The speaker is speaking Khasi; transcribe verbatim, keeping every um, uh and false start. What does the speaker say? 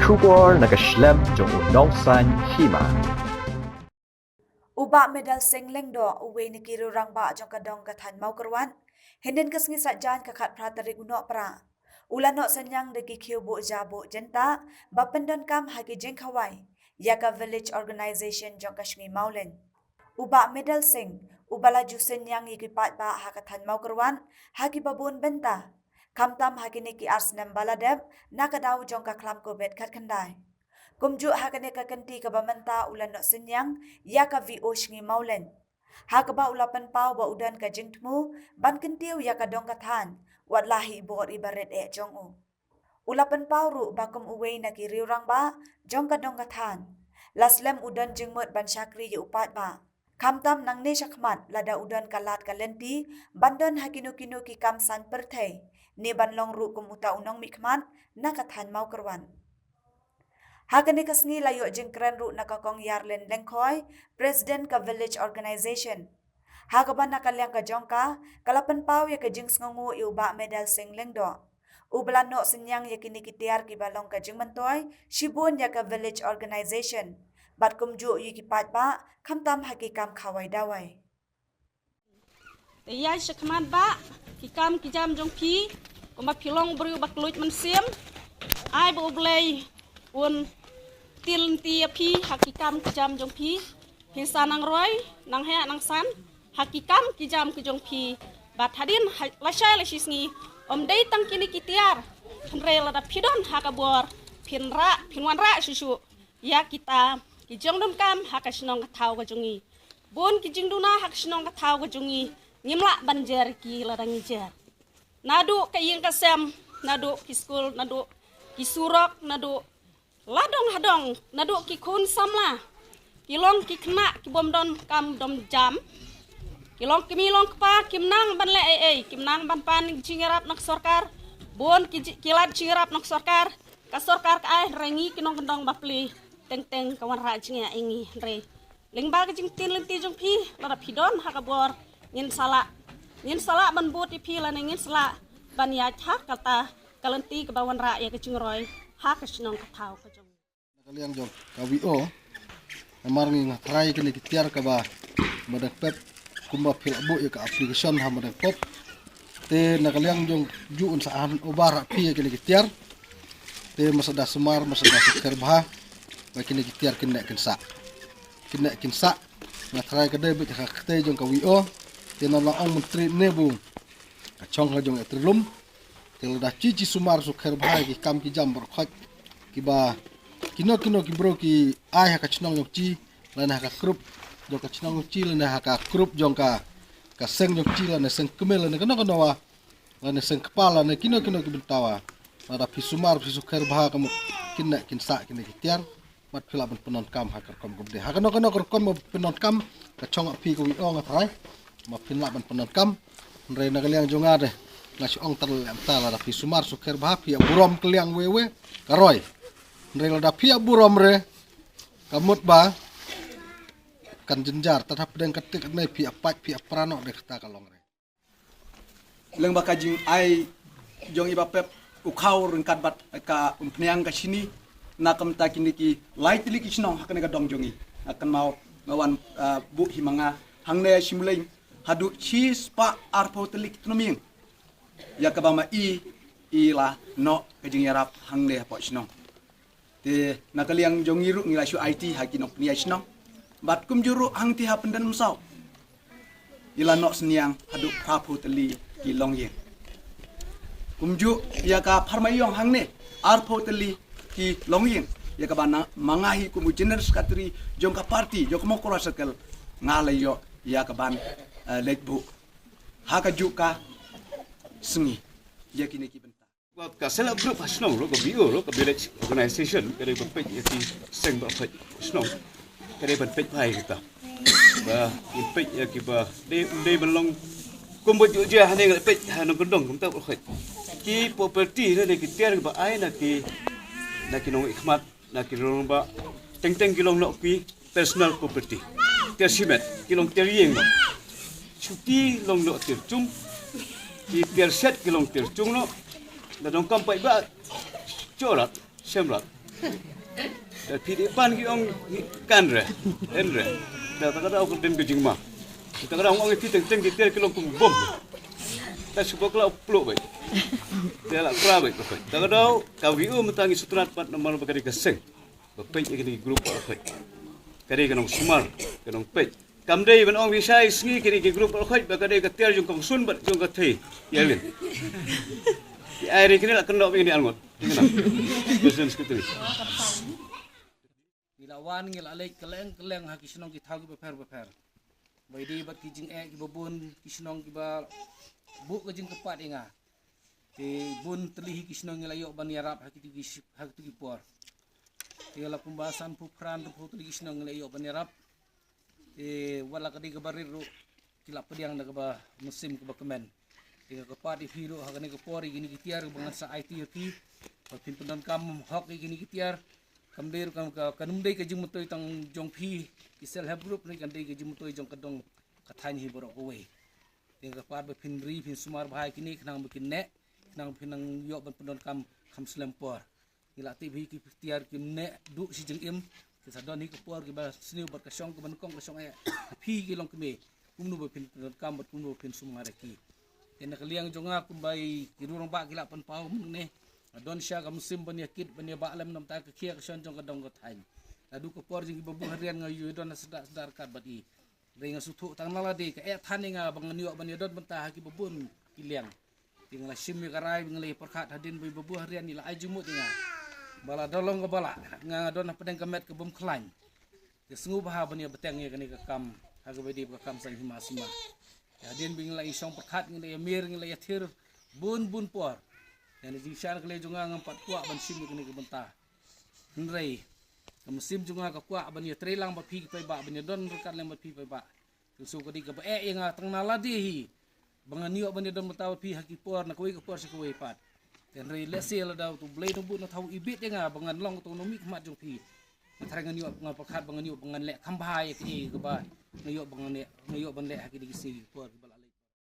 Khubor na ka shlem jong u nongsan hima. U Bah Medal Singh Lyngdoh, uwei na ki riewrangbah jong ka dong ka thaiñ Mawkyrwat, hynnin ka sngi Saitjaiñ ka khatphra tarik u Nohprah, u la noh synñiang da ki khiew buh ja buh jynta ba pyndonkam ha ki jingkhawai ïa ka village organisation jong ka sngi Mawleng. U Bah Medal Singh, uba la ju synñiang ïa ki paidbah ha ka thaiñ Mawkyrwat ha kiba bun bynta, khamtam ha kine ki ar snem ba la dep na ka daw jong ka khlam Covid khatkhyndai. Kumjuh ha kane ka kynti kaba mynta u la noh synñiang ïa ka V O sngi Mawleng, ha kaba u la pynpaw ba u don ka jingthmu ban kyntiew ïa ka dong ka thaiñ, wat la hi bor iba rit eh jong u. U la pynpaw ruh ba kum uwei na ki riewrangbah jong ka dong ka thaiñ, la slem u don jingmut ban shakri ïa u paidbah, khamtam nangne shakhmat lada u don ka lad ka lynti ban don ha kino kino ki kam saiñ pyrthei, ne ban long ruh kum uta u nongmihkhmat na ka thaiñ Mawkyrwat. Ha kane ka sngi la ïoh jingkren ruh na ka Kong Ïarlin Lyngkhoi, President ka Village Organisation, ha kaba na ka liang ka jong ka, ka la pynpaw ïa ka jingsngewnguh ïa u Bah Medal Singh Lyngdoh, uba la noh synñiang ïa kine ki tiar kiba long ka jingmyntoi shibun ïa ka Village Organisation, bad kumjuh ïa ki paidbah khamtam ha ki kam khawai dawai. Te ïa shakhmat Bah, ki kam ki jam jong phi, kumba phi long briew ba kylluid mynsiem, ai ba U Blei un kti lynti ïa phi ha ki kam ki jam jong phi. Phin sa nang roi, nang heh nang san ha ki kam ki jam ki jong phi. Bad hadien ha, lashai lashi sngi, ym dei tang kine ki tiar, hynrei lada phi don ha ka bor, phin rah, phin wanrah shuh shuh ïa kita ki jingdonkam ha ka shnong ka thaw ka jong ngi. Bun ki jingduna ha ka shnong ka thaw ka jong ngi, ngim lah ban jer ki lada ngi jer. Naduh ka ïing ka sem, naduh ki skul, naduh ki surok, naduh la dong ha dong, naduh ki khun samla, ki long ki khynnah ki bym don kam don jam, ki long kmie long kpa, kim nang ban leh ei ei, kim nang ban pan jingïarap na ka sorkar. Bun ki ji-, ki lad jingïarap na ka sorkar, ka sorkar ka ai, hynrei ngi ki nongkyndong bapli, teng teng ka wanrah jingïa ïa ngi, hynrei lyngba ka jingkti lynti jong phi, lada phi don ha ka bor, ngin sa lah, ngin sa lah ban bud ïa phi lane ngin sa lah ban ïaid ha kata ka lynti kaba wanrah ïa ka jingroi ha ka shnong ka thaw ka jong. Na ka liang jong ka V O, namar ngi nga tharai kane ki tiar kaba ma dang pep, kumba phi la buh ïa ka application ha ma dang pep. Te na ka liang jong ju un sa hand over ha phi ïa kane ki tiar. Te masa da sumar, masa da sukher bha ba kine ki tiar kin neh kin sah. Kin neh kin sah. Nga tharai ka dei beit ha ka kti jong ka V O. Te na la ong Myntri ne bu ka chong ha jong e Trilum. Te lada chi chi sumar sukher bha ïa ki kam ki jam baroh khoit, kiba kino kino ki briew ki ai ha ka chnong jong chi, lane ha ka group jong ka chnong jong chi, lane ha ka group jong ka, ka seng jong chi, lane seng kmie, lane kano kano wa, lane seng kpa, lane kino kino ki bynta wa. Lada phi sumar phi sukher bha ka mut kin neh kin sah kine ki tiar. Bad phi lah ban pyndonkam ha ka rukom kaba dei. Ha kano kano ka rukom ba pyndonkam, ka chong ha phi ka V O nga tharai ba phin lah ban pyndonkam. Hynrei na ka liang jong nga de, nga shu ong tang lem ta, lada phi sumar sukher bha, phi ïa burom ka liang wei wei ka roi. Hynrei lada phi ïa burom re, ka mut ba kan jynjar, tad hapdeng kata kane phi ïa pait, phi ïa pra noh de, kata ka long re. Lyngba ka jingai jong i Bah Pep u khaw ryngkat bad ka Umphniang ka Shini, na ka bynta kine ki lai tylli ki shnong ha kane ka dong jong i. Nga kynmaw nga wan, ah, buh hi ma nga hangne ha Shimleng, haduh shispah arphew tylli ki tnum ïing ïa kaba ma i, i la noh ka jingïarap hangne hapoh shnong. Te na ka liang jong ngi ruh ngi la shu aiti ha ki nongpynïaid shnong. Bad kumjuh ruh hangtei ha Pyndenmsaw, i la noh synñiang haduh phraphew tylli ki longïing. Kumjuh ïa ka Pharmaiong hangne, arphew tylli ki longïing, ïa kaba na, ma nga hi kum u General Secretary jong ka party jong ka Mawkyrwat Circle, nga la ïoh ïa kaban, eh, leit buh ha kajuh ka sngi ïa kine ki bynta. Ka self help group ha shnong ruh, ka V O ruh, ka village organization, ka dei ban peit ïa ki seng ba peit shnong. Ka dei ban peit bha ïa kita. Ba kin peit ïa kiba dei, dei ban long kumba ju jia hangne, nga peit ha nongkyndong kumta ruh. Ki property ne, ne ki tiar ba ai na ki, na ki nongmihkhmat, na ki rangbah, teng teng ki long noh ki personal property. Tiar shimet ki long tiar ïing noh. Shuti long noh tiar chung. Ki tiar shet ki long tiar chung noh. La donkam paidbah, chorat, shemrat, Da phi dei ban ki ong kan re, en re. Da ta ka daw ka dem ka jingma. Ta ka daw ong phi teng teng ki tiar ki long kum bom. Ta shu bok la uplo bai. Te la kra bai ko. Ta ka daw ka wi u mynta ngi sutrat pat namar ba ka dei ka seng. Ba peit ïa kine ki group ba peit. Ka dei ka nongsumar, ka nongpeit. Kam dei ban ong bishai sngi kine ki group ba peit ba ka dei ka tiar jong kongsun bad jong ka thei. Ïa win. Ki ai ri kine la kynnoh ba kine arngut. Kine na. President Secretary. Ngi la wan ngi la leit kylleng kylleng ha ki shnong ki thaw ki bapher bapher. Ba ïadei bad ki jingeh ki babun ki shnong ki ba buh ka jingkyrpad ïa nga. Te bun tylli hi ki shnong ngi la ïoh ban ïarap ha kitu ki shi- ha kitu ki por. Te la kumba sanphew phra hynriewphew tylli ki shnong ngi la ïoh ban ïarap. Te wat la ka dei kaba rit ruh ki la pdiang da kaba mynsiem kaba kmen. Te nga kyrpad ïa phi ruh ha kane ka por ïa kine ki tiar ba ngan sa aiti ïa phi. Ba phin pyndonkam hok ïa kine ki tiar. Kam dei ruh kam ka, kam dei ka jingmyntoi tang jong phi ki self help group ne, kam dei ka jingmyntoi jong ka dong ka thaiñ hi baroh kawei. Te nga kyrpad ba phin ri phin sumar bha ïa kine khnang ba kin neh, khnang ba phin nang ïoh ban pyndonkam kham slem por. Ngi la tip hi ki tiar kim neh duh shi jingim. Te sa don hi ka por kiba sniew bad ka shong kaba nyngkong ka shong eh. Phi ki longkmie kumno ba phin pyndonkam bad kumno ba phin sumar ïa ki. Te na ka liang jong nga kumba ki rangbah ki la pynpaw mynne, nga don sha ka mynsiem ban ïa kit ban ïa bah lem namar ka khia ka shon jong ka dong ka thaiñ. Naduh ka por jong ki babu harian nga ïoh don sdang sdang ryngkat bad i. Hynrei nga sngewthuh tang na lade ka eh than ïa nga ba ngan ïoh ban ïa don bynta ha ki babun ki liang. Te nga la shim ïa ka rai ba nga la ïa pyrkhat hadien ba i babu harian i la ai jingmut ïa nga. Ba la da long kaba lah nga don hapdeng ka met ka bym khlaiñ. Te sngewbha ban ïa bteng ïa kane ka kam ha kaba ïadei bad ka kam saiñ hima sima. Te hadien ba nga la ïa shong pyrkhat nga la ïa mir nga la ïa thir bun bun por. Ïa na jingshisha ka lei jong nga ngam pat kwah ban shim ïa kane ka bynta. Hynrei ka mynsiem jong nga ka kwah ban ïa trei lang bad phi ki paidbah ban ïa don ryngkat lang bad phi paidbah. Te shu ka dei kaba eh ïa nga tang na lade hi ba ngan ïoh ban ïa don bynta bad phi ha ki por na kawei ka por sha kawei pat. Te hynrei lehse lada uto U Blei u bud na thaw ibit ïa nga ba ngan long uto u nongmihkhmat jong phi. Nga tharai ngan ïoh, nga pyrkhat ba ngan ïoh ba ngan leh kham bha ïa kaei kaba nga ïoh ba ngan leh, nga ïoh ban leh ha kine ki sngi ki por kiba